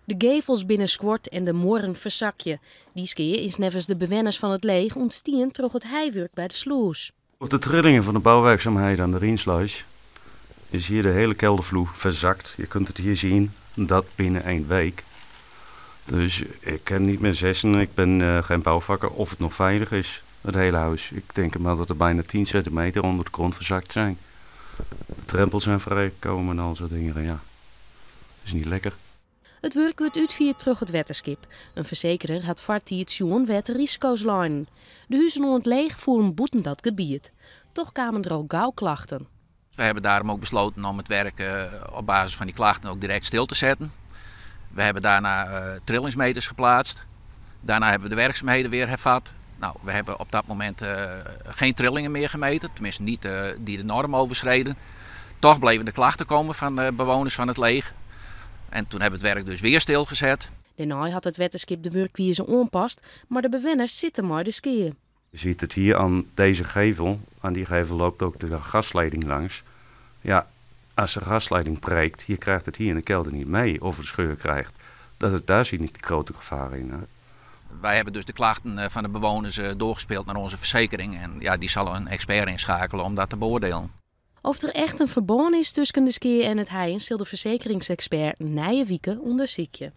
De gevels binne skuord en de muorren fersakje. Dy skea is neffens de bewenners fan It Leech ûntstien troch it heiwurk by de slûs. Op de trillingen van de bouwwerkzaamheden aan de Rynsluis is hier de hele keldervloer verzakt. Je kunt het hier zien, dat binnen één week. Dus ik kan niet meer zeggen, ik ben geen bouwvakker, of het nog veilig is, het hele huis. Ik denk maar dat er bijna 10 centimeter onder de grond verzakt zijn. De drempels zijn vrijgekomen en al soort dingen, ja. Het is niet lekker. It wurk wurdt útfierd troch it wetterskip. In fersekerder hat foartiid sjoen wêr't de risiko's leinen. De huzen oan It Leech foelen bûten dat gebiet. Toch kamen der al gau klachten. We hebben daarom ook besloten om het werk op basis van die klachten ook direct stil te zetten. We hebben daarna trillingsmeters geplaatst. Daarna hebben we de werkzaamheden weer hervat. Nou, we hebben op dat moment geen trillingen meer gemeten, tenminste niet die de norm overschreden. Toch bleven de klachten komen van de bewoners van Het Leech. En toen hebben we het werk dus weer stilgezet. Dêrnei hat it wetterskip de wurkwize oanpast, mar de bewenners sitte mei de skea. Je ziet het hier aan deze gevel. Aan die gevel loopt ook de gasleiding langs. Ja, als de gasleiding breekt, je krijgt het hier in de kelder niet mee of een scheur krijgt. Daar zie ik de grote gevaar in. Hè. Wij hebben dus de klachten van de bewoners doorgespeeld naar onze verzekering. En ja, die zal een expert inschakelen om dat te beoordelen. Oft der echt in ferbân is tusken de skea en it heien, sil de fersekeringsekspert nije wike ûndersykje.